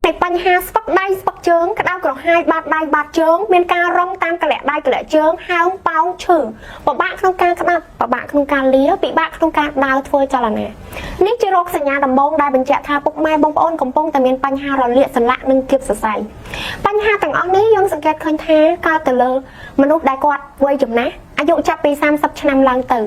នៃបញ្ហាស្ពឹកដៃស្ពឹកជើងក្តៅក្រហាយបាតដៃបាតជើងមានការរងតាមកលាក់ដៃកលាក់ជើងហើមប៉ោងឈឺពិបាកក្នុងការក្តាប់ពិបាកក្នុងការលាពិបាកក្នុងការដើរធ្វើចលនានេះជារោគសញ្ញាដំបូងដែលបញ្ជាក់ថាពុកម៉ែបងប្អូនកំពុងតែមានបញ្ហារលាកសន្លាក់និងគៀបសរសៃបញ្ហាទាំងអស់នេះយើងសង្កេតឃើញថាកើតទៅលើមនុស្សដែលគាត់វ័យចំណាស់អាយុចាប់ពី30ឆ្នាំឡើងទៅ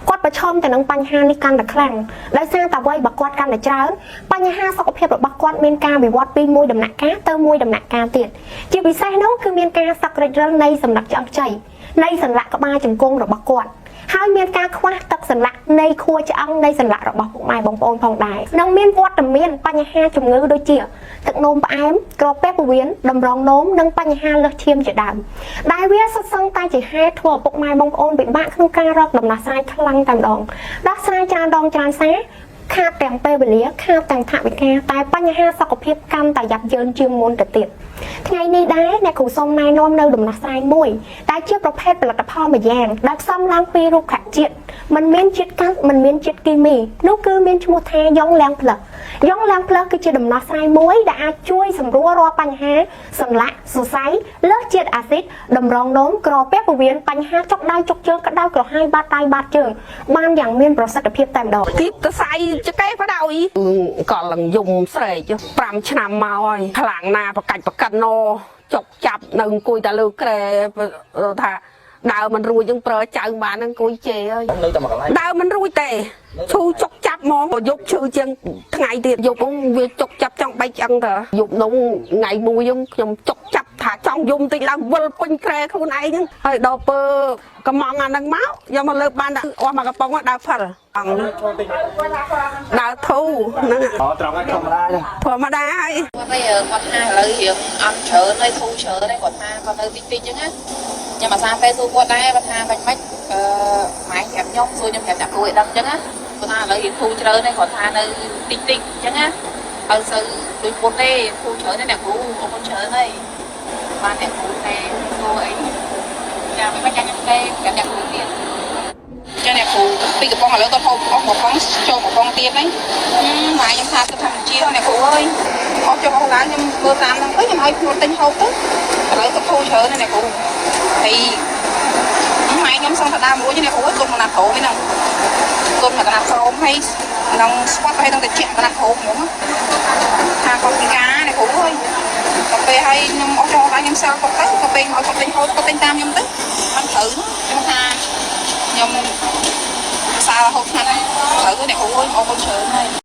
គាត់ប្រឈមទៅនឹងបញ្ហានេះកាន់តែខ្លាំងដោយសារតែវ័យរបស់គាត់កាន់តែច្រើនបញ្ហាសុខភាពរបស់គាត់មានការវិវត្តពីមួយដំណាក់កាលទៅមួយដំណាក់កាលទៀតជាពិសេសនោះគឺមានការសឹករិចរិលនៃសន្លាក់ឆ្អឹងខ្ចីនៃសន្លាក់ក្បាលជង្គង់របស់គាត់ហើយមានការខ្វះទឹកសន្លាក់នៃខួរឆ្អឹងនៃសន្លាក់របស់ពុកម៉ែបងប្អូនផងដែរនិងមានវត្តមានបញ្ហាជំងឺដូចជាទឹកនោមផ្អែមក្រពះពោះវៀនតម្រងនោមនិងបញ្ហាលើសឈាមជាដើមដែលវាសុទ្ធសឹងតែជាហេតុធ្វើឲ្យពុកម៉ែបងប្អូនពិបាកក្នុងការរកដំណោះស្រាយខ្លាំងតែម្ដងដោះស្រាយច្រើនដងច្រើនសារខាតទាំងពេលវេលាខាតទាំងថវិកាតែបញ្ហាសុខភាពកាន់តែយ៉ាប់យ៉ឺនជាងមុនទៅទៀតថ្ងៃនេះដែរអ្នកគ្រូសូមណែនាំនៅដំណោះស្រាយមួយដែលជាប្រភេទផលិតផលមួយយ៉ាងដែលផ្សំឡើងពីរុក្ខជាតិមិនមានជាតិកាត់មិនមានជាតិគីមីនោះគឺមានឈ្មោះថាយ៉ងលាំងផ្លឹកយ៉ងលាំងផ្លឹកគឺជាដំណោះស្រាយមួយដែលអាចជួយសម្រួលរាល់បញ្ហាសន្លាក់សរសៃលើសជាតិអាស៊ីតតម្រងនោមក្រពះពោះវៀនបញ្ហាចុកដៃចុកជើងក្តៅក្រហាយបាតដៃបាតជើងបានយ៉ាងមានប្រសិទ្ធភាពតែម្ដង គៀបទៅសៃចកេះបដ ாய் ក៏លងយំស្រែក5ឆ្នាំមកហើយខ្លាំងណាប្រកាច់ប្រកិនណចុកចាប់នៅអង្គុយតែលើក្រែថាដើរមិនរួចហ្នឹងប្រើចៅបានហ្នឹងអង្គុយជេរហើយ នៅតែមួយកន្លែង ដើរមិនរួចទេឈឺចុកចាប់ហ្មងយប់ឈឺជាងថ្ងៃទៀតយប់ហ្នឹងវាចុកចាប់ចង់បែកឆ្អឹងតើយប់នោះថ្ងៃមួយហ្នឹងខ្ញុំចុកចាប់ថាចង់យំតិចឡើងវិលពេញក្រែខ្លួនឯងហ្នឹងហើយដល់ពើកំងអាហ្នឹងមកយកមកលើបានដាក់អស់មកកំប៉ុងដើរផិលអង្គដើរធូរហ្នឹង អូត្រង់ហ្នឹងធម្មតាទេ ធម្មតាហើយ គាត់ឯងគាត់ថាឥឡូវរៀងអត់ច្រើនហើយធូរច្រើនហើយគាត់ថាគាត់នៅតិចតិចអញ្ចឹងណាខ្ញុំអាសាពេលសួរគាត់ដែរគាត់ថាមិនម៉េចអឺម៉ែប្រាប់ខ្ញុំសួរខ្ញុំប្រាប់អ្នកគ្រូឲ្យដឹងអញ្ចឹងណាគាត់ថាឥឡូវរៀងធូរច្រើនហើយគាត់ថានៅតិចតិចអញ្ចឹងណាហើយសូវដូចពុនទេធូរច្រើនទេអ្នកគ្រូអរគុណច្រើនហើយបានអ្នកគ្រូទេសួរអីចាមិនបាច់ចាញ់ខ្ញុំទេប្រាប់អ្នកគ្រូទៀត ចាអ្នកគ្រូពីកំប៉ុងឥឡូវគាត់ហូបអស់មួយប៉ុងចូលមួយប៉ុងទៀតហ្នឹងម៉ែខ្ញុំថាទៅថាមិនជាអ្នកគ្រូអើយអស់ចុះអស់ឡើងខ្ញុំមើលតាមហ្នឹងទៅខ្ញុំឲ្យខ្លួនទិញហូបទៅឥឡូវគាត់ធូរច្រើនណាស់អ្នកគ្រូហើយម៉ែខ្ញុំសងថាដើមរួចអ្នកគ្រូគាត់មកណាក្រោមហ្នឹងគាត់មកកណាក្រោមហើយនឹងស្វាត់ហើយនឹងតិចកណាក្រោមហ្មងថាគាត់ពិការអ្នកគ្រូអើយដល់ពេលហើយខ្ញុំអស់ចុះអស់ឡើងខ្ញុំសើគាត់ទៅដល់ពេលឲ្យគាត់ទិញហូបគាត់ទិញតាមខ្ញុំទៅបានត្រូវខ្ញុំថាខ្ញុំ សារហូបឆ្នាំត្រូវអ្នកគ្រូអើយអរគុណច្រើនហើយ។